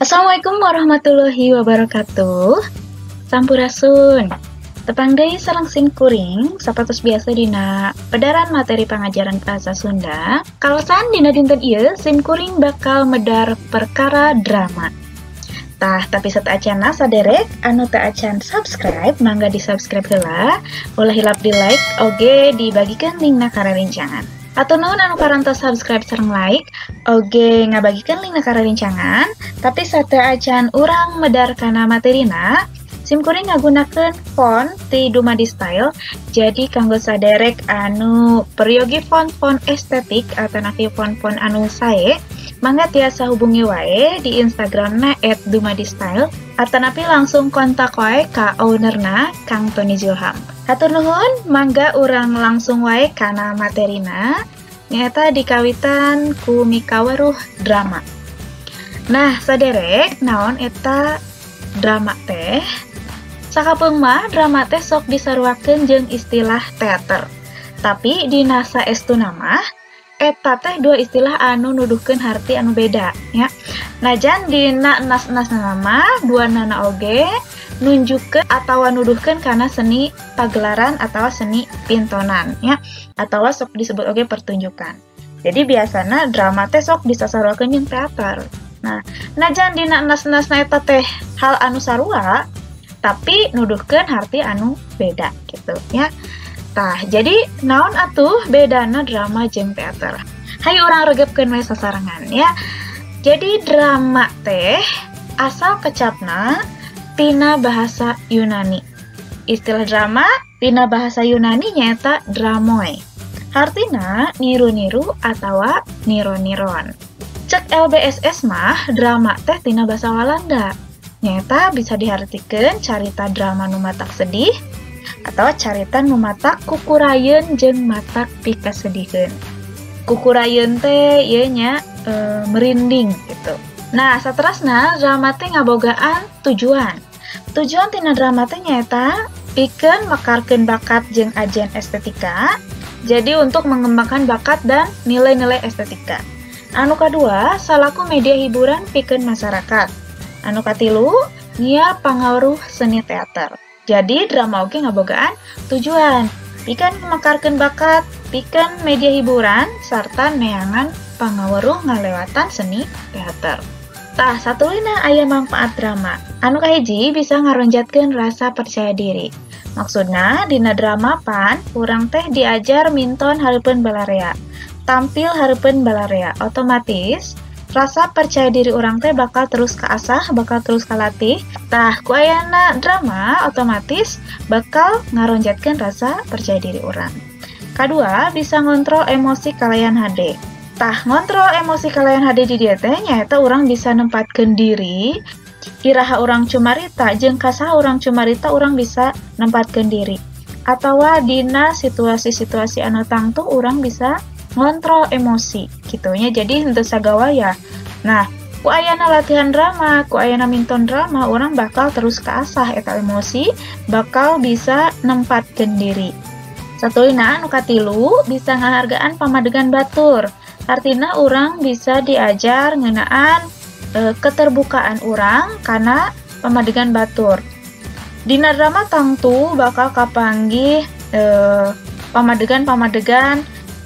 Assalamualaikum warahmatullahi wabarakatuh. Sampurasun. Tepang deui sareng sim kuring sapertos biasa dina pedaran materi pangajaran bahasa Sunda. Kaleresan dina dinten ieu sim kuring bakal medar perkara drama. Tah, tapi sateuacanna saderek anu teu acan subscribe mangga di subscribe heula, ulah hilap di like oge dibagikeun linkna ka rerencangan. Atau nuhun anu parantos subscribe sareng like oge ngabagikeun linkna ka rerencangan, tapi sateuacan urang medar kana materina, sim kuring ngagunakeun font ti Dumadi Style. Jadi kanggo saderek anu peryogi font-font estetik atanapi font-font anu sae, mangga tiasa hubungi wae di Instagramna @dumadistyle atanapi langsung kontak wae ka ownerna Kang Tony Zulham. Hatur nuhun, mangga urang langsung wae kana materina nyaeta dikawitan ku mikaweruh drama. Nah, saderek naon eta drama teh? Sakapeung mah drama teh sok disaruakeun jeung istilah teater. Tapi dina saestuna mah eta teh dua istilah anu nuduhkeun harti anu beda ya. Najan dina enas-enas nama dua nana oge nunjukkeun atawa nuduhkeun kana seni pagelaran atawa seni pintonan ya, atawa sok disebut oge pertunjukan. Jadi biasana drama teh sok disasaruakeun jeung teater. Nah, najan dina enas-enasna eta teh hal anu sarua tapi nuduhkeun harti anu beda gitu ya. Tah, jadi naon atuh bedana drama jeung teater? Hayu urang regepkeun we sasarengan ya. Jadi drama teh asal kecapna tina bahasa Yunani. Istilah drama tina bahasa Yunani nyaeta dramoi. Hartina niru-niru atawa niro-niron. Cek LBSS mah drama teh tina bahasa Walanda. Nyaeta bisa dihartikeun carita drama nu matak sedih atau carita nu matak kukurayeun jeung matak pikasediheun. Kukurayeun teh ieu nya merinding gitu. Nah, saterasna drama teh ngabogaan tujuan. Tujuan tina drama teh nyaeta pikeun mekarkeun bakat jeung ajian estetika. Jadi untuk mengembangkan bakat dan nilai-nilai estetika. Anu kadua, salaku media hiburan pikeun masyarakat. Anu katilu, nyiar pangaruh seni teater. Jadi drama oge ngabogaan tujuan pikeun mekarkeun bakat, pikeun media hiburan, sarta neangan pangaweruh ngalewatan seni teater. Tah, satuluyna aya manfaat drama. Anu kahiji bisa ngaronjatkeun rasa percaya diri. Maksudna dina drama pan urang teh diajar minton hareupeun balarea, tampil hareupeun balarea, otomatis rasa percaya diri urang teh bakal terus kaasah, bakal terus kalatih. Tah, ku ayana drama otomatis bakal ngaronjatkeun rasa percaya diri urang. Kadua, bisa ngontrol emosi kalayan hade. Tah, ngontrol emosi kalayan hade di dieu teh nyaeta urang bisa nempatkeun diri iraha urang cumarita jeung kasaha urang cumarita urang bisa nempatkeun diri. Atawa dina situasi-situasi anu tangtu urang bisa ngontrol emosi gitunya, jadi henteu sagawaya. Nah, ku ayana latihan drama, ku ayana minton drama, urang bakal terus kaasah eta emosi, bakal bisa nempatkeun diri. Satuluyna anu katilu, bisa ngahargaan pamadegan batur. Artina urang bisa diajar ngeunaan keterbukaan urang kana pamadegan batur. Dina drama tangtu bakal kapanggih pamadegan-pamadegan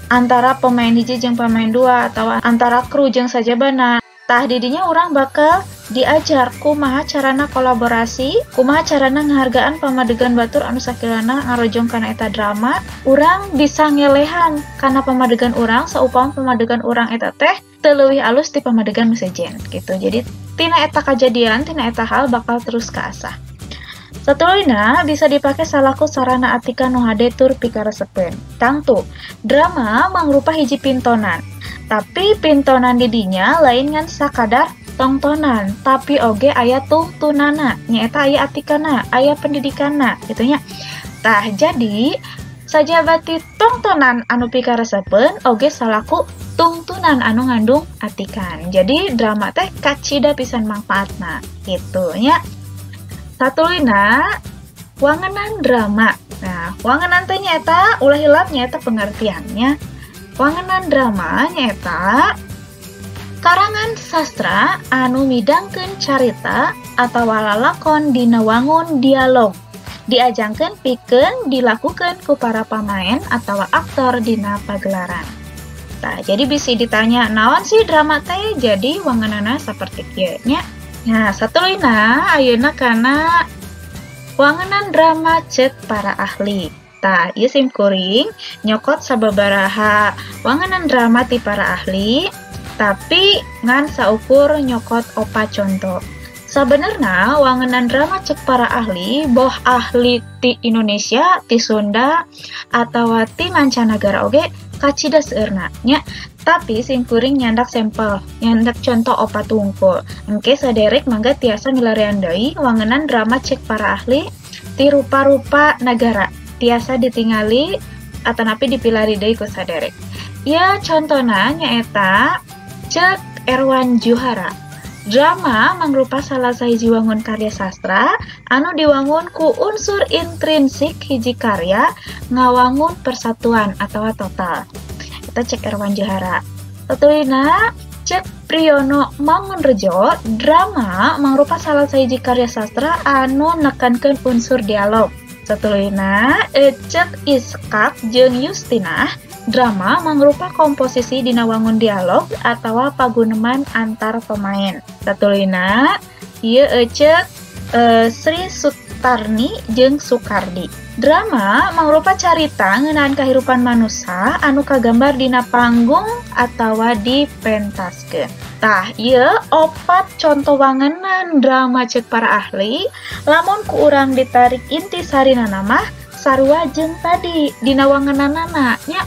antara pemain hiji jeung pemain dua atau antara kru jeung sajabana. Tah, didinya urang bakal diajar kumaha carana kolaborasi, kumaha carana ngahargaan pamadegan batur anu sakilana ngarojong kana eta drama. Urang bisa ngelehan kana pamadegan urang saupama pamadegan urang eta teh teu leuwih alus ti pamadegan nu sejen gitu. Jadi tina eta kajadian, tina eta hal bakal terus kaasah. Satuluyna bisa dipake salaku sarana atika nu hade tur pikaresepeun. Tangtu, drama mangrupa hiji pintonan. Tapi pintonan didinya lain ngan sakadar tongtonan, tapi oge aya tungtunana, nyaeta aya atikana, aya pendidikanna gitu nya. Tah, jadi sajabati tongtonan anu pikaresepeun oge salaku tungtunan anu ngandung atikan. Jadi drama teh kacida pisan mangfaatna gitu nya. Satuluyna wangenan drama. Nah, wangenan teh nyaeta ulah hilap nyaeta pengertiannya. Wangenan drama nyaeta Karangan sastra anu midangkeun carita atawa lalakon dina wangun dialog. Diajangkeun pikeun dilakukeun ku para pamain atawa aktor dina pagelaran. Tah, jadi bisi ditanya naon sih drama teh, jadi wangenana saperti kieu nya. Nah, satuluyna ayeuna kana wangenan drama cek para ahli. Tah, ieu sim kuring nyokot sababaraha wangenan drama ti para ahli, tapi ngan saukur nyokot opat contoh. Sabenerna wangenan drama cek para ahli, boh ahli ti Indonesia, ti Sunda, atawa ti mancanagara oge kacida seueurna nya. Tapi sim kuring nyandak sampel, nyandak contoh opat wungkul. Engke saderek mangga tiasa milarian deui wangenan drama cek para ahli ti rupa-rupa nagara. Tiasa ditingali atanapi dipilari deui ku saderek. Ya contona nyaeta cek Erwan Juhara. Drama mangrupa salah sahiji wangun karya sastra anu diwangun ku unsur intrinsik hiji karya ngawangun persatuan atawa total. Kita cek Erwan Juhara. Satuluyna cek Priyono Mangunrejo, drama mangrupa salah sahiji karya sastra anu nekankeun unsur dialog. Satuluyna cek Iskak jeung Justinah, drama mangrupa komposisi dina wangun dialog atawa paguneman antar pemain. Satuluyna ieu cek Sri Sutarni jeung Sukardi. Drama mangrupa carita ngeunaan kahirupan manusia anu kagambar dina panggung atawa dipentaskeun. Tah, ieu opat contoh wangenan drama cek para ahli, lamun ku urang ditarik inti sarinana mah sarua jeung tadi dina wangenanana nya.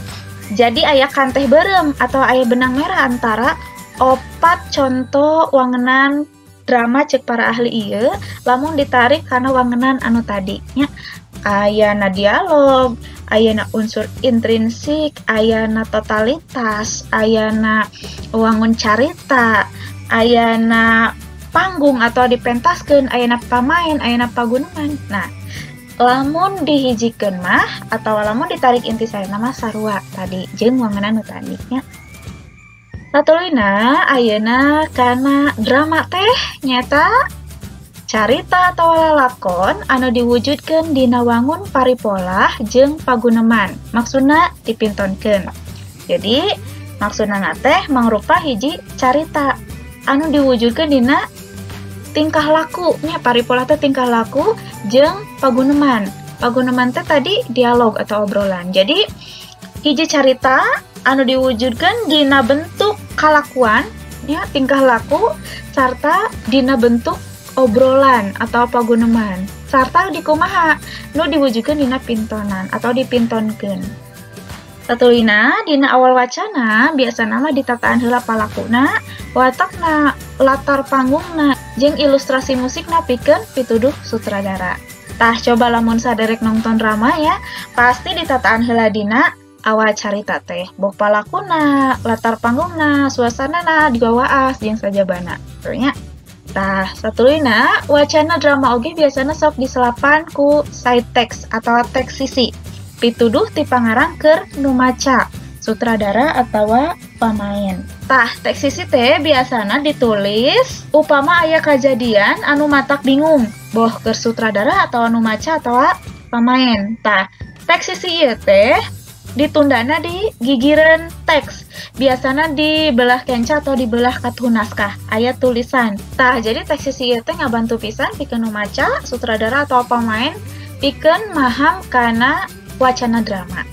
Jadi aya kanteh beureum atau aya benang merah antara opat contoh wangenan drama cek para ahli ieu lamun ditarik kana wangenan anu tadi nya. Ayana dialog, ayana unsur intrinsik, ayana totalitas, ayana wangun carita, ayana panggung atau dipentaskeun, ayana pamain, ayana paguneman. Nah, lamun dihijikeun mah atau lamun ditarik inti sarina mah sarua tadi jeung wangenan nu tadi nya. Satuluyna ayeuna kana drama teh nyaeta carita atau lalakon anu diwujudkeun dina wangun paripolah jeung paguneman, maksudna dipintonkeun. Jadi maksudna teh mangrupa hiji carita anu diwujudkeun dina tingkah laku nya, paripolah teh tingkah laku jeung paguneman. Paguneman teh tadi dialog atau obrolan. Jadi hiji carita anu diwujudkeun dina bentuk kalakuan ya, tingkah laku sarta dina bentuk obrolan atau paguneman sarta dikumaha nu diwujudkeun dina pintonan atau dipintonkeun. Satuluyna dina awal wacana biasana mah ditataan heula palakuna, watakna, latar panggungna jeung ilustrasi musikna pikeun pituduh sutradara. Tah coba lamun saderek nonton drama ya, pasti ditataan heula dina awal carita teh, boh palakuna, latar panggungna, suasanana digawaas jeung sajabana. Nya. Tah, satuluyna wacana drama oge biasana sok diselapan ku side text atau teks sisi. Pituduh ti pangarang keur nu maca, sutradara atawa pamain. Tah, teks sisi teh biasana ditulis upama aya kajadian anu matak bingung, boh keur sutradara atau anu maca atawa pamain. Tah, teks sisi ieu teh ditundana di gigireun teks, biasana di belah kenca atau di belah katuhu naskah aya tulisan. Tah, jadi teks sisi ieu teh ngabantu pisan pikeun nu maca, sutradara atau pamain pikeun maham kana wacana drama.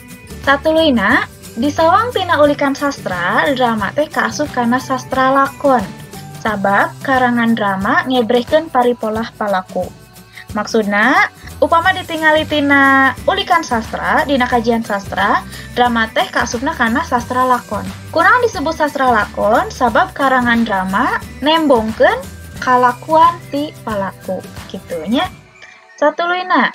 Satuluyna disawang tina ulikan sastra, drama teh kaasup kana sastra lakon. Sabab karangan drama ngebrehkeun paripolah palaku. Maksudna, upama ditingali tina ulikan sastra, dina kajian sastra, drama teh kaasupna kana sastra lakon. Kunaon disebut sastra lakon? Sabab karangan drama nembongkeun kalakuan ti palaku, kitu nya. Satuluyna,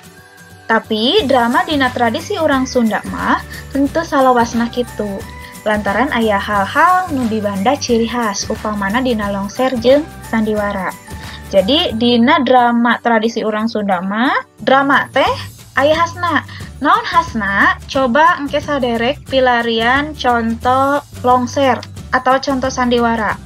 tapi drama dina tradisi urang Sunda mah henteu salawasna kitu. Lantaran aya hal-hal nu dibanda ciri khas upamana dina longser jeung sandiwara. Jadi dina drama tradisi urang Sunda mah drama teh aya khasna. Naon khasna? Coba engke saderek pilarian contoh longser atau contoh sandiwara.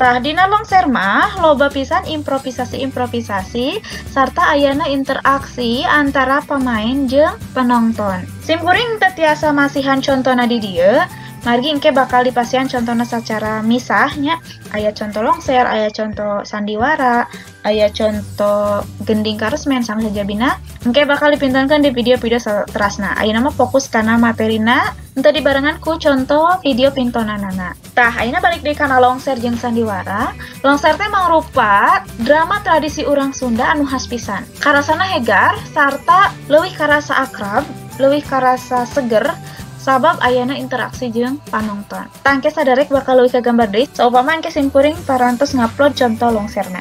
Tah dina longser mah loba pisan improvisasi-improvisasi sarta ayana interaksi antara pemain jeung penonton. Sim kuring teu tiasa masihan contona di dieu, margi engke bakal dipasihan contona secara misah nya. Aya conto longser, aya conto sandiwara, aya conto gending karesmen sama sajabina. Engke bakal dipintonkeun di video-video saterasna. Ayeuna mah fokus kana materina, henteu dibarengan ku conto video pintonanana. Tah, ayeuna balik deui kana longser jeung sandiwara. Longser teh mangrupa drama tradisi urang Sunda anu khas pisan. Karasana hegar sarta leuwih karasa akrab, leuwih karasa seger sabab ayana interaksi jeung panonton. Tah engke sadarek bakal leuwih kagambar deui saupama engke simkuring parantos ngupload conto longserna.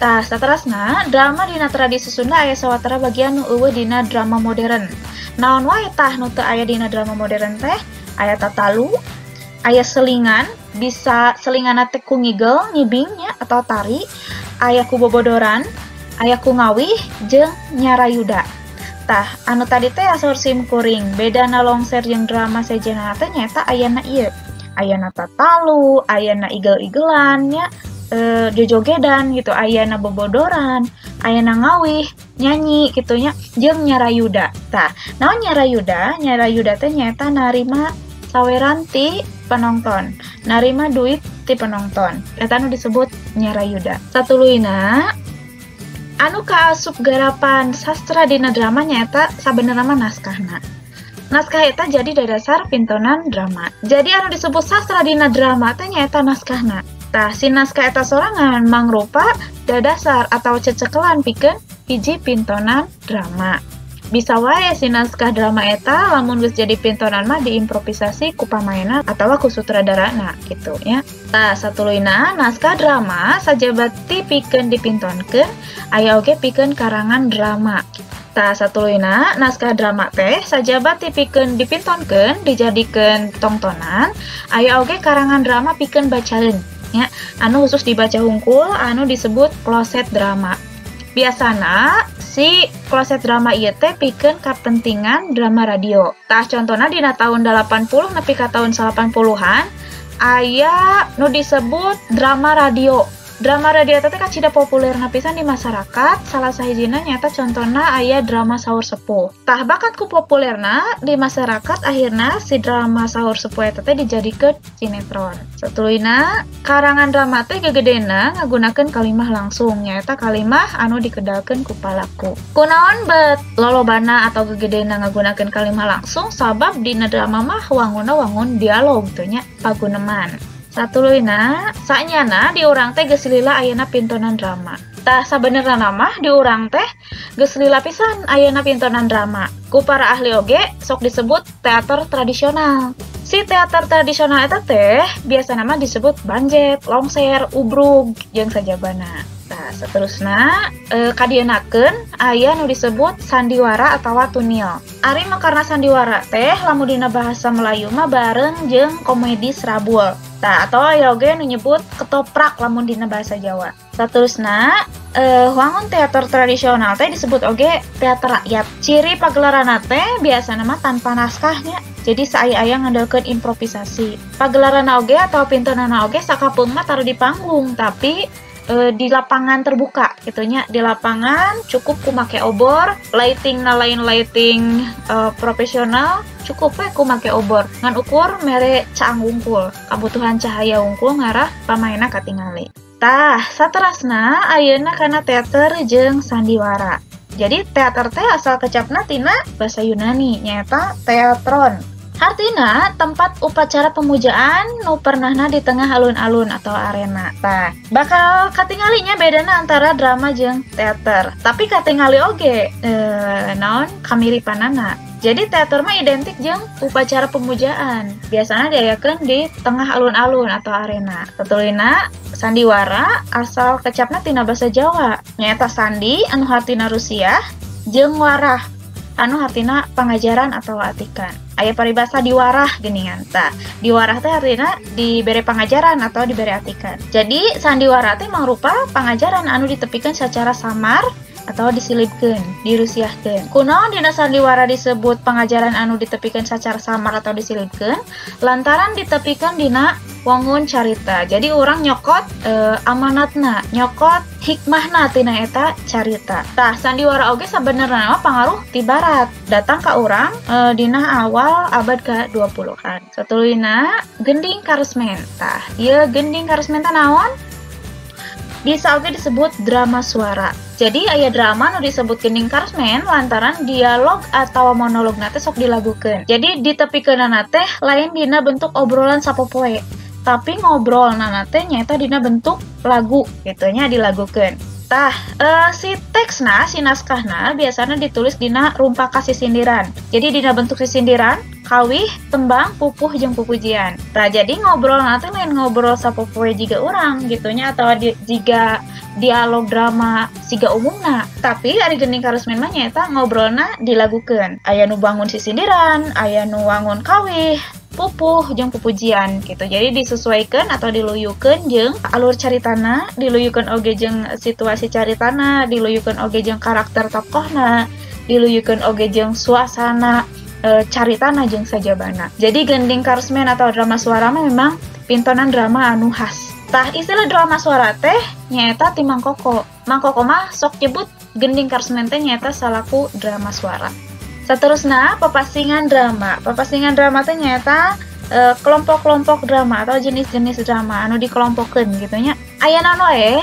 Tah, saterasna drama dina tradisi Sunda aya sawatara bagian nu euweuh dina drama modern. Naon wae tah nu teu aya dina drama modern teh? Aya tatalu, aya selingan, bisa selinganna teh ku ngigel, ngibing nya atau tari, aya ku bobodoran, aya ku ngawih jeung nyarayuda. Tah, anu tadi teh asor sim kuring, bedana longser jeung drama sejenna teh nyaeta ayana ieu. Ayana tatalu, ayana igel-igelan nya, jojogedan gitu, ayana bobodoran, ayana ngawih, nyanyi gitu nya, jeung nyarayuda. Tah, naon nyarayuda? Nyarayuda teh nyaeta narima saweran ti penonton, narima duit ti penonton. Eta nu disebut nyarayuda. Satuluyna anu kaasup garapan sastra dina drama nyaeta sabenerna mah naskahna. Naskah eta jadi dasar pintonan drama. Jadi anu disebut sastra dina drama teh nyaeta naskahna. Tah, si naskah eta sorangan mangrupa dadasar atau cecekelan pikeun hiji pintonan drama. Bisa wae si naskah drama eta lamun geus jadi pintonan mah diimprovisasi ku pamaenna atawa ku sutradarana gitu ya. Tah, satuluyna naskah drama sajabati pikeun dipintonkeun aya oge pikeun karangan drama. Tah, satuluyna naskah drama teh sajabati pikeun dipintonkeun dijadikeun tongtonan aya oge karangan drama pikeun bacaeun ya, anu khusus dibaca hungkul anu disebut kloset drama. Biasana si kloset drama ieu teh pikeun kapentingan drama radio. Tah contona dina tahun 80 nepi ka tahun 80-an aya nu disebut drama radio. Drama radio teh kacida populerna pisan di masyarakat, salah sahijina nyaeta contona aya drama Sahur Sepuh. Tah bakat ku populerna di masyarakat akhirna si drama Sahur Sepuh eta teh dijadikeun sinetron. Satuluyna karangan drama teh gegedena ngagunakeun kalimah langsung, nyaeta kalimah anu dikedalkeun ku palaku. Kunaon bet lolobana atau gegedena ngagunakeun kalimah langsung sabab dina drama mah wanguna wangun dialog teh nya paguneman. Satuluyna, saenyana di urang teh geus lila ayana pintonan drama. Tah sabenerna mah di urang teh geus lila pisan ayana pintonan drama. Ku para ahli oge sok disebut teater tradisional. Si teater tradisional eta teh biasana mah disebut banjet, longser, ubrug jeung sajabana. Tah saterusna kadienakeun aya nu disebut sandiwara atawa tunil. Ari mah karena sandiwara teh lamun dina bahasa Melayu mah bareng jeung komedi serabul. Tah atau aya oge nu nyebut ketoprak lamun dina bahasa Jawa. Saterusna wangun teater tradisional teh disebut oge teater rakyat. Ciri pagelaranna teh biasana mah tanpa naskahnya. Jadi saaya-aya ngandelkeun improvisasi. Pagelaranna oge atau pintonanna oge sakapeung mah taruh di panggung tapi di lapangan terbuka gitunya, di lapangan cukup ku make obor, lighting na lain lighting profesional, cukup we ku make obor ngan ukur mere caang wungkul, kabutuhan cahaya wungkul ngarah pamaenna katingali. Tah saterasna ayeuna kana teater jeung sandiwara. Jadi teater teh asal kecapna tina bahasa Yunani nyaeta teatron. Artina tempat upacara pemujaan nu pernahna di tengah alun-alun atau arena. Tah, bakal katingalinya bedana antara drama jeung teater. Tapi katingali oge naon kamiripanana. Jadi teater mah identik jeung upacara pemujaan. Biasanya diayakeun di tengah alun-alun atau arena. Satuluyna sandiwara asal kecapna tina bahasa Jawa. Nyaeta sandi anu hartina Rusia jeung warah anu hartina pangajaran atau atikan. Aya paribasa diwarah geuningan. Tah, diwarah teh artina dibere pangajaran atau dibere atikan. Jadi sandiwara teh mangrupa pangajaran anu ditepikeun secara samar atau disilipkeun, dirusiahkeun. Kunaon dina sandiwara disebut pangajaran anu ditepikeun sacara samar atau disilipkeun? Lantaran ditepikeun dina wangun carita. Jadi urang nyokot amanatna, nyokot hikmahna tina eta carita. Tah, sandiwara oge sabenerna mah pangaruh ti barat, datang ka urang dina awal abad ke-20-an. Satuluyna gending karesmen. Tah, ieu gending karesmen teh naon? Bisa oge disebut drama suara. Jadi aya drama nu disebut gending karesmen lantaran dialog atau monologna teh sok dilagukeun. Jadi ditepikeunana teh lain dina bentuk obrolan sapopoe, tapi ngobrolna teh nyaeta dina bentuk lagu gitu nya, dilagukeun. Tah, si teksna, si naskahna biasana ditulis dina rumpaka sisindiran. Jadi dina bentuk sisindiran, kawih, tembang, pupuh jeung pupujian. Tah, jadi ngobrol teh lain ngobrol sapopoe jiga urang gitu nya atau jiga dialog drama siga umumna. Tapi ari gending karesmen mah nyaeta ngobrolna dilagukeun. Aya nu bangun sisindiran, aya nu wangun kawih, pupuh jeung pupujian gitu. Jadi disesuaikan atau diluyukeun jeung alur caritana, diluyukeun oge jeung situasi caritana, diluyukeun oge jeung karakter tokohna, diluyukeun oge jeung suasana caritana jeung sajabana. Jadi gending karesmen atau drama suara mah memang pintonan drama anu khas. Tah, istilah drama suara teh nyaeta ti Mang Koko. Mang Koko mah sok nyebut gending karesmen teh nyaeta salaku drama suara. Seterusnya, papasingan drama. Papasingan drama teh nyaeta kelompok-kelompok drama atau jenis-jenis drama anu dikelompokeun gitu nya. Aya naon wae?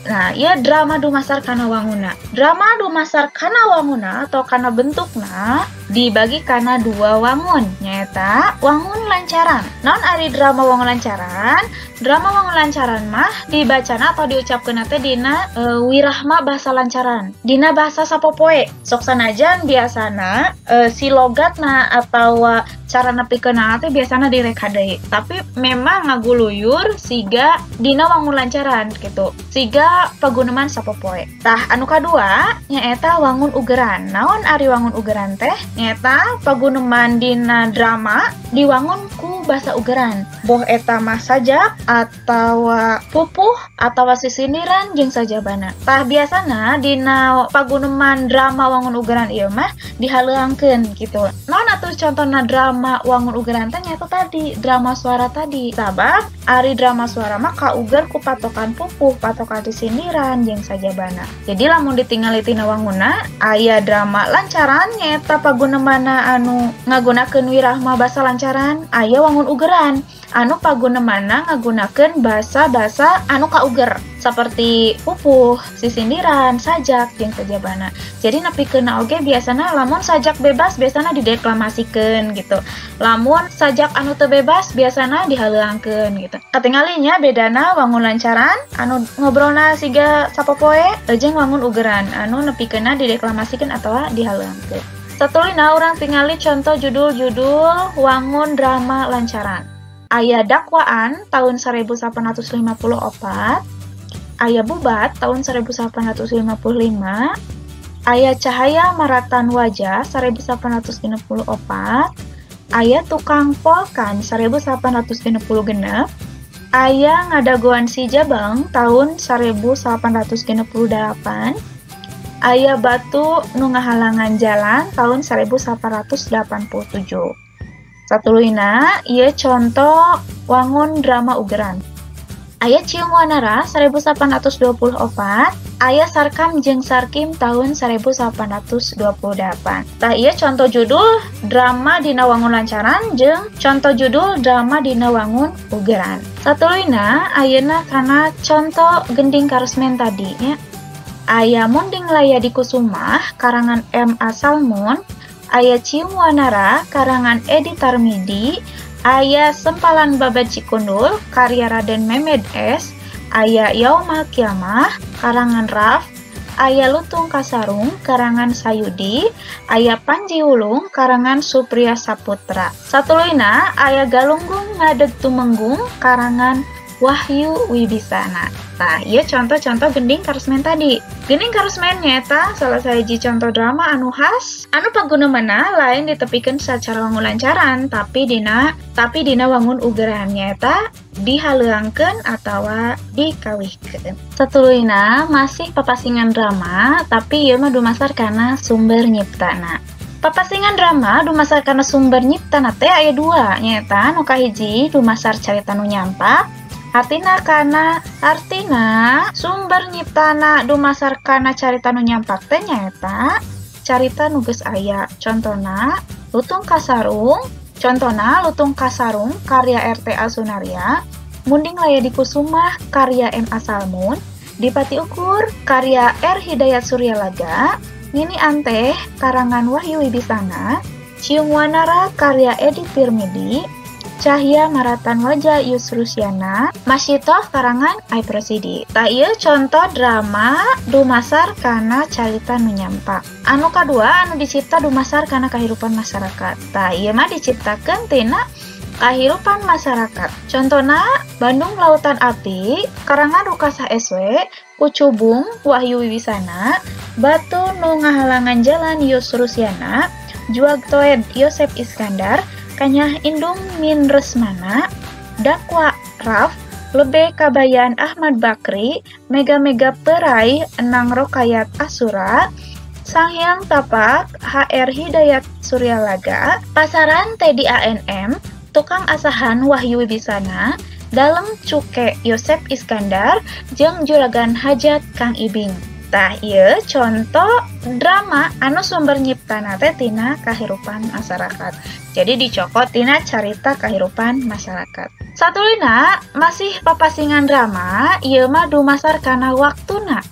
Nah, ieu drama dumasar kana wanguna. Drama dumasar kana wanguna atau kana bentukna dibagi kana dua wangun, nyaeta wangun lancaran. Naon ari drama wangun lancaran? Drama wangun lancaran mah dibacana atau diucapkeun teh dina wirahma bahasa lancaran, dina bahasa sapopoe. Sok sanajan biasana si logatna atau cara nepikeunna teh biasana direka deui, tapi memang ngaguluyur siga dina wangun lancaran gitu, siga paguneman sapopoe. Tah, anu kadua nyaeta wangun ugeran. Naon ari wangun ugeran teh? Nyaeta paguneman dina drama diwangun ku bahasa ugeran. Boh eta mah sajak atawa pupuh atawa sisindiran jeung sajabana. Tah, biasana dina paguneman drama wangun ugeran ieu mah dihaleuangkeun gitu. Naon atuh contona drama wangun ugeran teh? Nyaeta tadi drama suara tadi. Sabab ari drama suara mah kauger ku patokan pupuh, patokan sisindiran jeung sajabana. Jadi lamun ditingali tina wanguna aya drama lancaran nyaeta pagunemana anu ngagunakeun wirahma basa lancaran, aya wangun ugeran anu pagunemana ngagunakeun basa-basa anu kauger seperti pupuh, sisindiran, sajak jeung sajabana. Jadi nepikeunna oge biasana lamun sajak bebas biasana dideklamasikeun gitu. Lamun sajak anu teu bebas biasana dihaleuangkeun gitu. Katingalinya bedana wangun lancaran anu ngobrolna siga sapopoe jeung wangun ugeran anu nepikeunna dideklamasikeun atawa dihaleuangkeun. Satuluyna urang tingali contoh judul-judul wangun drama lancaran. Aya Dakwaan tahun 1854, aya Bubat tahun 1855, aya Cahaya Maratan Wajah 1864, aya Tukang Polkan 1866, aya Ngadagoan Si Jabang tahun 1868, aya Batu Nu Ngahalangan Jalan tahun 1887. Satuluyna ieu contoh wangun drama ugeran. Aya Ciung Wanara 1824, aya Sarkam jeung Sarkim tahun 1828. Tah, ieu contoh judul drama dina wangun lancaran jeung contoh judul drama dina wangun ugeran. Satuluyna ayeuna kana contoh gending karesmen tadi nya. Aya Munding Laya di Kusumah karangan M. A. Salmun, aya Ciung Wanara karangan Edi Tarmidi, aya Sempalan Babad Cikundul karya Raden Mehmed S, aya Yaumal Kiamah karangan Raf, aya Lutung Kasarung karangan Sayudi, aya Panji Wulung karangan Supriya Saputra. Satuluyna aya Galunggung Ngadeg Tumenggung karangan Wahyu Wibisana. Tah, ieu contoh-contoh gending karesmen tadi. Gending karesmen nyaeta salah sahiji contoh drama anu khas anu pagunemanna lain ditepikeun sacara wangun lancaran tapi dina wangun ugeran nyaeta dihaleuangkeun atawa dikawihkeun. Satuluyna masih papasingan drama tapi ieu mah dumasar kana sumber nyiptana. Papasingan drama dumasar kana sumber nyiptana teh aya dua nyaeta nu kahiji dumasar carita nu nyampak. Artina sumber nyiptana dumasar kana carita nu nyampak teh nyaeta carita nu geus aya. Contona Lutung Kasarung karya RTA Sunarya, Munding Layadi Kusumah karya M.A. Salmun, Dipati Ukur karya R. Hidayat Suryalaga, Nini Anteh karangan Wahyu Wibisana, Ciung Wanara karya Edi Pirmidi, Cahya Maratan Wajah Yusrusiana, Masyitoh karangan Aiprosidi. Tah ieu contoh drama dumasar kana carita nu nyampak. Anu kadua anu dicipta dumasar kana kahirupan masyarakat. Tah ieu mah diciptakeun tina kahirupan masyarakat. Contona Bandung Lautan Api karangan Rukasah SW, Kucubung Wahyu Wibisana, Batu Nu Ngahalangan Jalan Yusrusiana, Juag Toed Yosep Iskandar, Kanyah Indung Min Resmana, Dakwa Raf, Lebe Kabayan Ahmad Bakri, Mega Mega Perai Enang Rokayat Asura, Sanghyang Tapak HR Hidayat Suryalaga, Pasaran Teddy ANM, Tukang Asahan Wahyu Wibisana, Dalem Cuke Yosep Iskandar, jeung Juragan Hajat Kang Ibing. Tah ieu contoh drama anu sumber nyiptana teh tina kahirupan masyarakat. Jadi dicokot tina carita kahirupan masyarakat. Satuluyna masih papasingan drama ieu mah dumasar kana waktuna.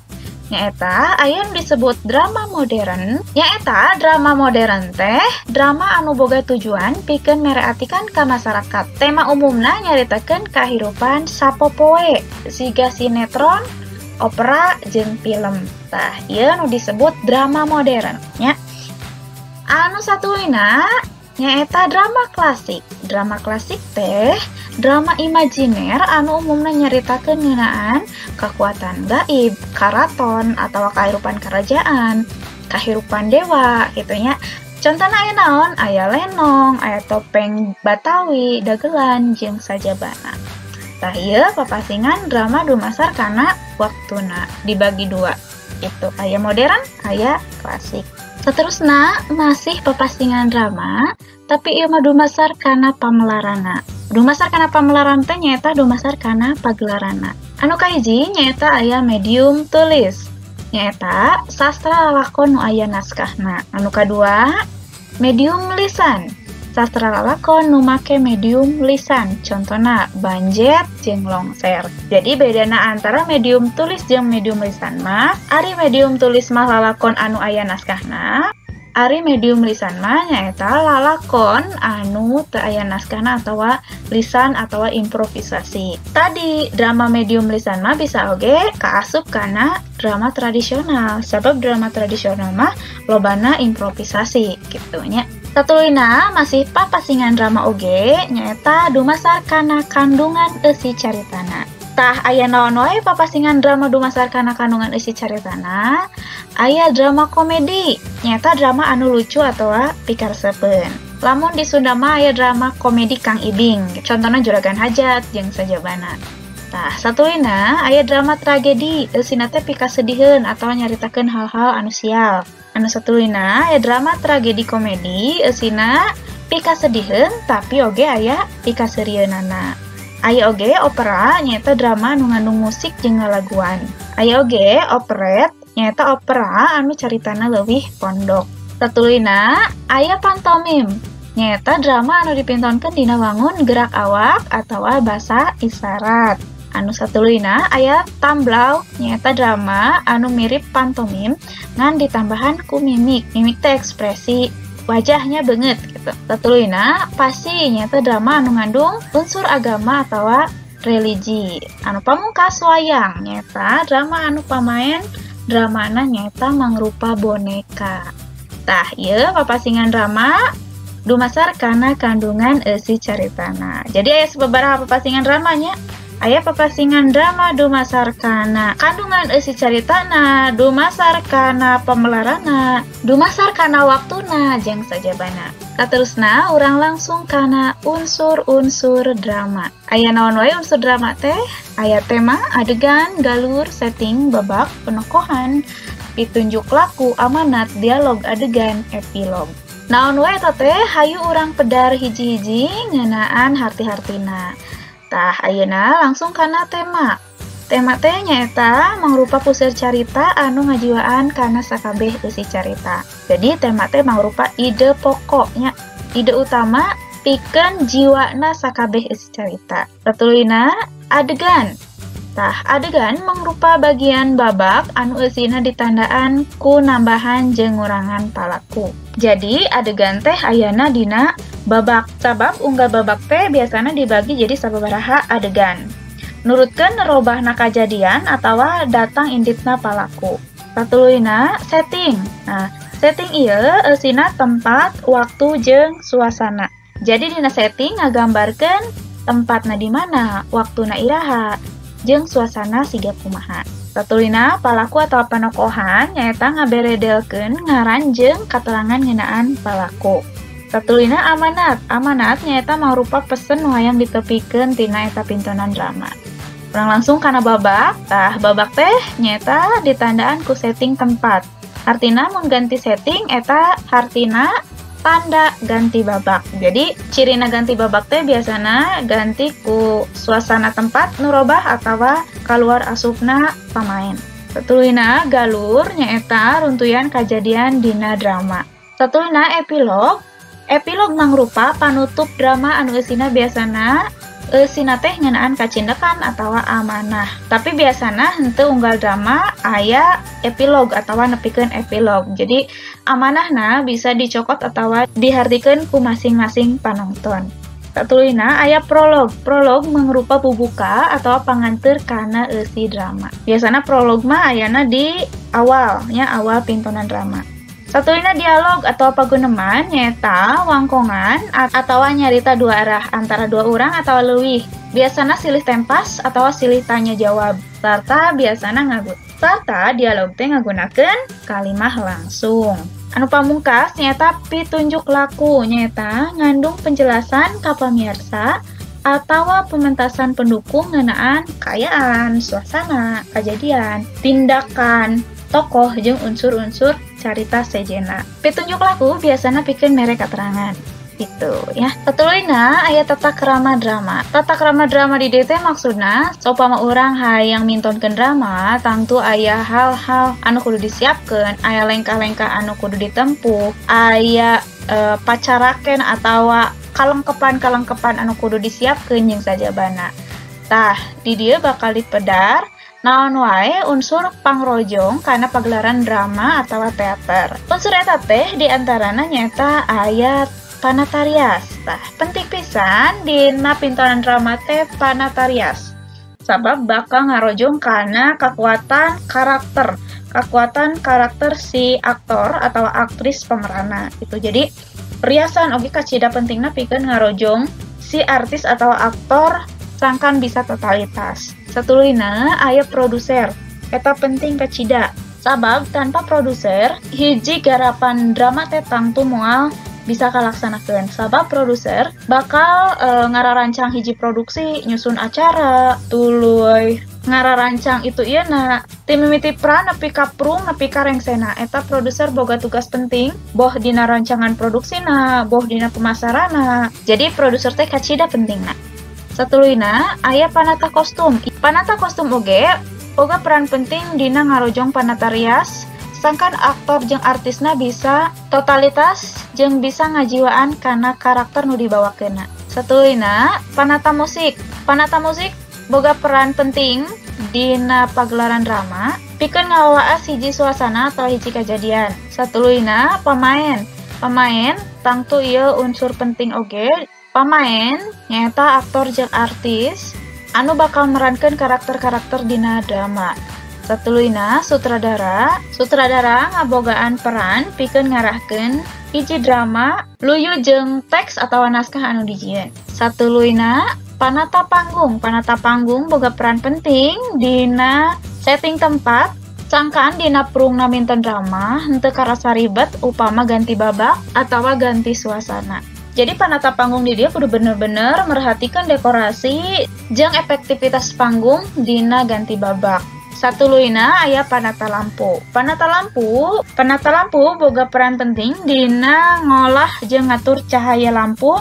Nyaeta aya nu disebut drama modern. Nyaeta drama modern teh drama anu boga tujuan pikeun mereatikan ka masyarakat. Tema umumna nyaritakeun kahirupan sapopoe siga sinetron, opera jeung film. Tah, ieu nu disebut drama modern nya. Anu satuluyna nyaeta drama klasik. Drama klasik teh drama imajiner anu umumna nyaritakeun ngeunaan kekuatan gaib, karaton atawa kahirupan kerajaan, kahirupan dewa kitu nya. Contona aya naon? Aya lenong, aya topeng Batawi, dagelan jeung sajabana. Tah ieu papasingan drama dumasar kana waktuna dibagi dua. Itu aya modern, aya klasik. Seterusna masih papasingan drama, tapi ieu mah dumasar kana pamelarana. Dumasar kana pamelaran teh nyaeta dumasar kana pagelarana. Anu kahiji nyaeta aya medium tulis. Nyaeta sastra lalakon nu aya naskahna. Anu kadua medium lisan. Sastra lalakon nu make medium lisan, contona banjet jeung longser. Jadi bedana antara medium tulis jeung medium lisan mah, ari medium tulis mah lalakon anu aya naskahna, ari medium lisan mah nyaeta lalakon anu teu aya naskahna atawa lisan atawa improvisasi. Tadi drama medium lisan mah bisa oge kaasup kana drama tradisional, sabab drama tradisional mah lobana improvisasi kitu nya. Satuluyna masih papasingan drama oge nyaeta dumasar kana kandungan eusi caritana. Tah aya naon wae papasingan drama dumasar kana kandungan eusi caritana? Aya drama komedi, nyaeta drama anu lucu atawa pikaresepeun. Lamun di Sunda mah aya drama komedi Kang Ibing, contona Juragan Hajat jeung sajabana. Tah satuluyna aya drama tragedi, eusina teh pikasediheun atawa nyaritakeun hal-hal anu sial. Anu satuluyna aya drama tragedi komedi, eusina pikasediheun tapi oge aya pikaseurieunana. Aya oge opera nyaeta drama anu ngandung musik jeung lalaguan. Aya oge operet nyaeta opera anu caritana leuwih pondok. Satuluyna aya pantomim nyaeta drama anu dipintonkeun dina wangun gerak awak atawa basa isyarat. Anu satuluyna aya tamblau nyaeta drama anu mirip pantomim ngan ditambahan ku mimik. Mimik teh ekspresi wajahnya beungeut gitu. Satuluyna pasti nyaeta drama anu ngandung unsur agama atawa religi. Anu pamungkas wayang nyaeta drama anu pamaen dramana nyaeta mangrupa boneka. Tah ieu papasingan drama dumasar kana kandungan eusi caritana. Jadi aya sababaraha papasingan dramanya. Aya papasingan drama dumasar kana kandungan eusi caritana, dumasar kana pamelarana, dumasar kana waktuna jeung sajabana. Katerusna urang langsung kana unsur-unsur drama. Aya naon wae unsur drama teh? Aya tema, adegan, galur, setting, babak, penokohan, pitunjuk laku, amanat, dialog, adegan, epilog. Naon wae eta teh? Hayu urang pedar hiji-hiji ngeunaan harti-hartina. Tah, ayeuna langsung kana tema. Tema teh nyaeta mangrupa puseur carita anu ngajiwaan kana sakabeh eusi carita. Jadi tema teh mangrupa ide pokoknya, ide utama pikeun jiwana sakabeh eusi carita. Satuluyna adegan. Tah, adegan mangrupa bagian babak anu eusina ditandaan ku nambahan jeung ngurangan palaku. Jadi adegan teh ayana dina babak. Sabab unggal babak teh biasana dibagi jadi sababaraha adegan. Nurutkeun robahna kajadian atawa datang inditna palaku. Satuluyna setting. Nah, setting ieu eusina tempat, waktu jeung suasana. Jadi dina setting ngagambarkeun tempatna di mana, waktuna iraha, jeung suasana siga kumaha. Satuluyna palaku atau panokohan nyaeta ngaberedelkeun ngaran jeung katerangan ngeunaan palaku. Satuluyna amanat. Amanat nyaeta mangrupa pesen nu hayang ditepikeun tina eta pintonan drama. Urang langsung kana babak. Tah, babak teh nyaeta ditandaan ku setting tempat. Hartina mun ganti setting eta hartina tanda ganti babak. Jadi cirina ganti babak teh biasana ganti ku suasana tempat nu robah atawa kaluar asupna pamain. Satuluyna galur nyaeta runtuyan kajadian dina drama. Satuluyna epilog. Epilog mangrupa panutup drama anu eusina biasana eusina teh ngeunaan kacindekan atawa amanah. Tapi biasana henteu unggal drama aya epilog atawa nepikeun epilog. Jadi amanahna bisa dicokot atawa dihartikeun ku masing-masing panonton. Satuluyna aya prolog. Prolog mangrupa bubuka atawa panganteur kana eusi drama. Biasana prolog mah ayana di awal, nya awal pintonan drama. Satuluyna dialog atau paguneman nyaeta wangkongan atawa nyarita dua arah antara dua orang atau leuwih. Biasana silih tempas atau silih tanya jawab. Sarta biasana sarta dialog teh ngagunakeun kalimah langsung. Anu pamungkas nyaeta pitunjuk laku nyaeta ngandung penjelasan ka pamirsa atawa pementasan pendukung ngeunaan kaayaan, suasana, kajadian, tindakan, tokoh jeung unsur-unsur carita sejena. Pitunjuk laku biasana pikeun mere katerangan. Gitu ya. Satuluyna aya tata krama drama. Tata krama drama di dieu teh maksudna saupama urang hayang mintonkeun drama tangtu aya hal-hal anu kudu disiapkeun, aya lengkah-lengkah anu kudu ditempuh, aya pacaraken atawa kalengkepan-kalengkepan anu kudu disiapkeun jeung sajabana. Tah, di dieu bakal dipedar naon wae unsur pangrojong kana pagelaran drama atawa teater. Unsur eta teh diantarana nyaeta aya panatarias. Tah, penting pisan dina pintonan drama teh panatarias. Sabab bakal ngarojong kana kekuatan karakter si aktor atau aktris pemerana gitu. Jadi riasan oge kacida pentingna pikeun ngarojong si artis atau aktor sangkan bisa totalitas. Satuluyna aya produser. Eta penting kacida. Sabab tanpa produser hiji garapan drama teh tangtu moal bisa kalaksanakeun. Sabab produser bakal ngararancang hiji produksi, nyusun acara, tuluy ngararancang itu ieu na ti mimiti pra nepi ka prung nepi ka rengsena. Eta produser boga tugas penting boh dina rancangan produksina, boh dina pemasaranna. Jadi produser teh kacida pentingna. Satuluyna aya panata kostum. Panata kostum oge boga peran penting dina ngarojong panata rias sangkan aktor jeung artisna bisa totalitas jeung bisa ngajiwaan kana karakter nu dibawakeunna. Satuluyna panata musik. Panata musik boga peran penting dina pagelaran drama pikeun ngawaas hiji suasana atau hiji kajadian. Satuluyna pamain. Pamain tangtu ieu unsur penting oge. Pamain nyaeta aktor jeung artis anu bakal merankeun karakter-karakter dina drama. Satuluyna sutradara. Sutradara ngabogaan peran pikeun ngarahkeun hiji drama luyu jeung teks atawa naskah anu dijieun. Satuluyna Panata panggung. Panata panggung boga peran penting dina setting tempat sangkaan dina prungna minton drama henteu karasa ribet upama ganti babak atawa ganti suasana. Jadi panata panggung di dia kudu bener-bener merhatikan dekorasi jeung efektivitas panggung dina ganti babak. Satuluyna aya panata lampu. Panata lampu boga peran penting dina ngolah jeung ngatur cahaya lampu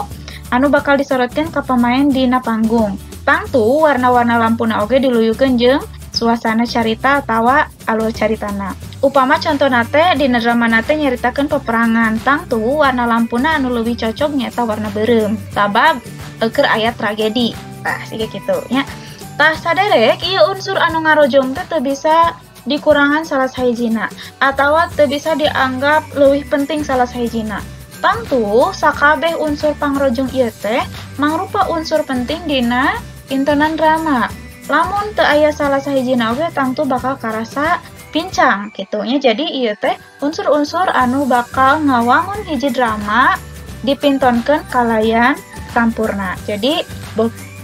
anu bakal disorotkeun ka pemain dina panggung. Tangtu warna-warna lampuna oge diluyukeun jeung suasana carita atawa alur caritana. Upama contona teh dina drama teh nyaritakeun peperangan, tangtu warna lampuna anu leuwih cocok nyaeta warna beureum. Sabab keur aya tragedi. Tah siga kitu nya. Tah saderek ieu unsur anu ngarojong teh teu bisa dikurangan salah sahijina atawa teu bisa dianggap leuwih penting salah sahijina. Tangtu sakabeh unsur pangrojong ieu teh mangrupa unsur penting dina intonan drama. Lamun teu aya salah sahijina oge tangtu bakal karasa pincang kitu nya. Jadi ieu teh unsur-unsur anu bakal ngawangun hiji drama dipintonkeun kalayan sampurna. Jadi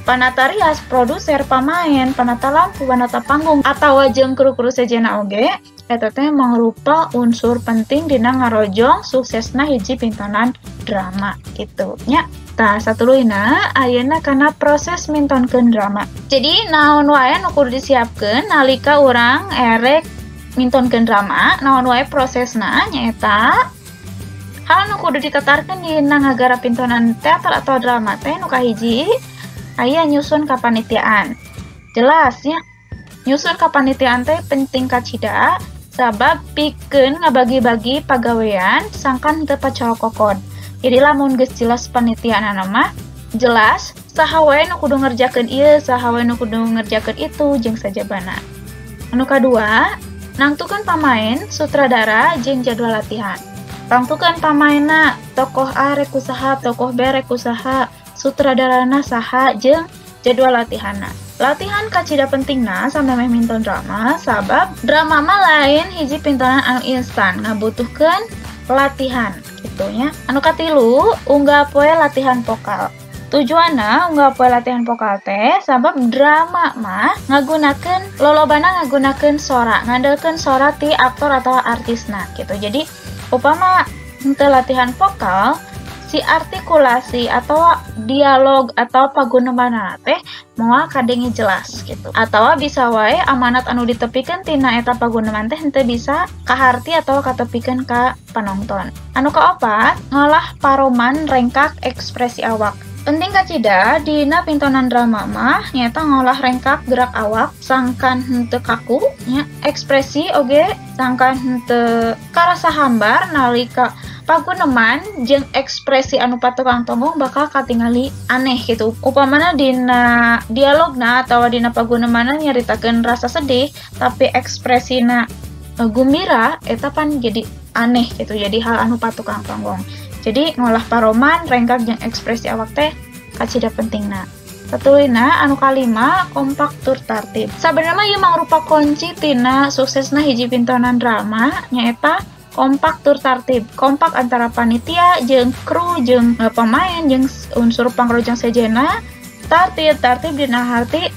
panata rias, produser, pamain, panata lampu, panata panggung atawa jeung kru-kru sejenna oge eta teh mangrupa unsur penting dina ngarojong suksesna hiji pintonan drama kitu nya. Tah satuluyna ayeuna kana proses mintonkeun drama. Jadi naon wae nu kudu disiapkeun nalika urang erek mintonkeun drama, naon wae prosesna nyaeta hal nu kudu ditatarkeun dina ngagarap pintonan teater atau drama teh nu kahiji aya nyusun kapanitiaan. Jelas nya, nyusun kapanitiaan teh penting kacida sabab pikeun ngabagi-bagi pagawean sangkan teu pacolokokon. Jadi lamun geus jelas panitiaanana mah jelas saha wae nu kudu ngerjakeun ieu, saha wae nu kudu ngerjakeun itu jeung sajabana. Anu kadua, nangtukeun pamain, sutradara jeung jadwal latihan. Tangtukeun pamainna, tokoh A rek kusaha, tokoh B rek kusaha, sutradarana saha jeung jadwal latihanna. Latihan kacida pentingna samemeh minton drama sabab drama mah lain hiji pintonan anu instan, ngabutuhkeun latihan kitu nya. Anu katilu, unggal poe latihan vokal. Tujuanna unggal poe latihan vokal teh sabab drama mah ngagunakeun lolobana ngagunakeun sora, ngandelkeun sora ti aktor atau artisna gitu. Jadi upama henteu latihan vokal, si artikulasi atau dialog atau pagunemanana teh moal kadenge jelas gitu. Atawa bisa wae amanat anu ditepikeun tina eta paguneman teh henteu bisa kaharti atau katepikeun ka panonton. Anu kaopat, ngolah paroman rengkak ekspresi awak. Penting kacida dina pintonan drama mah nyaeta ngolah rengkak gerak awak sangkan henteu kaku nya, ekspresi oge sangkan henteu karasa hambar nalika paguneman jeung ekspresi anu patukang tonggong bakal katingali aneh gitu. Upamana dina dialogna atawa dina pagunemanna nyaritakeun rasa sedih tapi ekspresina gumbira eta pan jadi aneh gitu, jadi hal anu patukang tonggong. Jadi ngolah paroman rengkak jeung ekspresi awak teh kacida pentingna. Satuluyna anu kalima, kompak tur tartib. Sabenerna ieu mangrupa kunci tina suksesna hiji pintonan drama nyaeta kompak tur tartib. Kompak antara panitia jeung kru jeung pemain jeung unsur pangrojong sejenna. Tartib tartib dina harti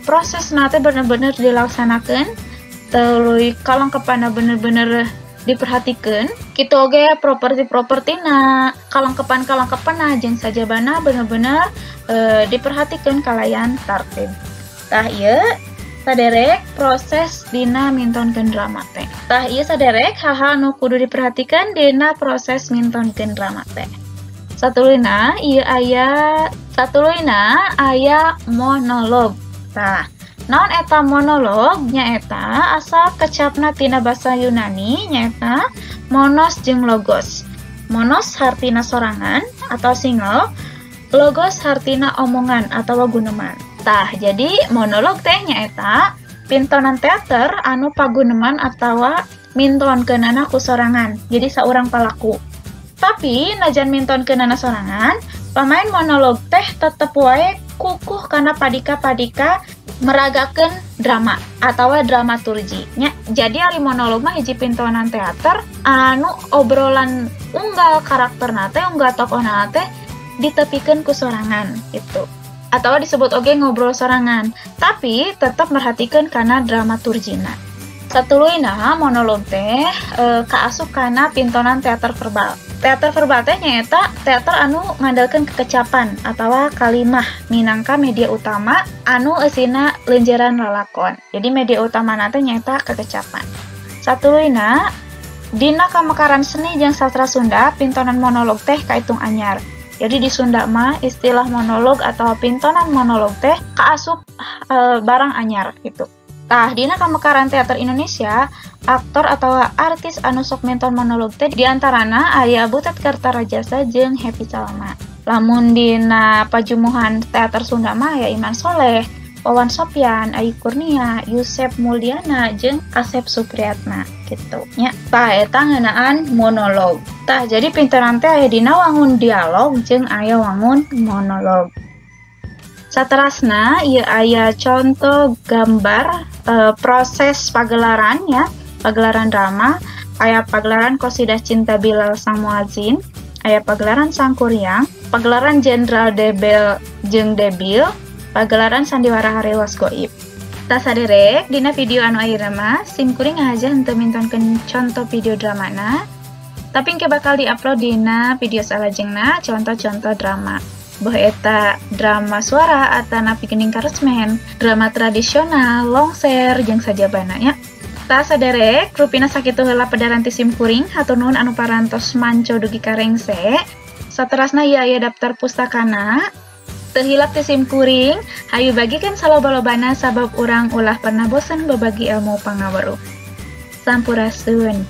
prosesna teh bener-bener dilaksanakeun, tuluy kalengkepanna bener-bener diperhatikeun. Kitu oge properti-propertina, kalengkepan-kalengkepanna jeung sajabana bener-bener diperhatikeun kalayan tartib. Tah ieu saderek proses dina mintonkeun drama teh. Tah ieu saderek hal-hal nu kudu diperhatikan dina proses mintonkeun drama teh. Satuluyna ieu aya, satuluyna aya monolog. Tah, naon eta monolog? Nyaeta asal kecapna tina basa Yunani nyaeta monos jeung logos. Monos hartina sorangan atau single, logos hartina omongan atau guneman. Tah, jadi monolog teh nyaeta pintonan teater anu paguneman atawa mintonkeunana ku sorangan. Jadi saurang palaku. Tapi najan mintonkeunana sorangan, pamain monolog teh tetep wae kukuh kana padika-padika meragakeun drama atawa dramaturgi nya. Jadi ari monolog mah hiji pintonan teater anu obrolan unggal karakterna teh, unggal tokohna teh ditepikeun ku sorangan gitu. Atau disebut oge ngobrol sorangan, tapi tetap merhatikan karena dramaturgina. Satuluyna monolog teh kaasup kana pintonan teater verbal. Teater verbal teh nyaeta teater anu ngandalkeun kekecapan atawa kalimah minangka media utama anu eusina lenjeran lalakon. Jadi media utamana teh nyaeta kekecapan. Satuluyna dina kamekaran seni jeung sastra Sunda pintonan monolog teh kaitung anyar. Jadi di Sunda mah istilah monolog atau pintonan monolog teh kaasup barang anyar gitu. Tah, dina kamekaran teater Indonesia, aktor atau artis anu sok minton monolog teh diantarana aya Butet Kertarajasa jeung Happy Salma. Lamun dina pajumuhan teater Sunda mah aya Iman Soleh, Wawan Sopyan, Ayi Kurnia, Yusep Mulyana jeung Asep Supriyatna gitu nya. Tah eta ngeunaan monolog. Tah jadi pintonan teh aya dina wangun dialog jeung aya wangun monolog. Saterasna ieu aya contoh gambar proses pagelaran ya, pagelaran drama, aya pagelaran Qasidah Cinta Bilal Sang Muazin, aya pagelaran Sangkuriang, pagelaran Jenderal Debel jeung Debil, pagelaran Sandiwara Hariwas Goib. Tah saderek dina video anu ayeuna mah sim kuring ngahaja henteu mintonkeun contoh video dramana, tapi engke bakal diupload dina video salajengna contoh-contoh drama. Boh eta drama suara atanapi geuning karesmen, drama tradisional, longser jeung sajabana nya. Tah saderek rupina sakitu heula pedaran ti sim kuring, hatur nuhun anu parantos manco dugi ka rengse. Saterasna ieu aya daftar pustakana. Teu hilap ti sim kuring, hayu bagikeun saloba-lobana sabab urang ulah pernah bosen babagi ilmu pangaweruh. Sampurasun.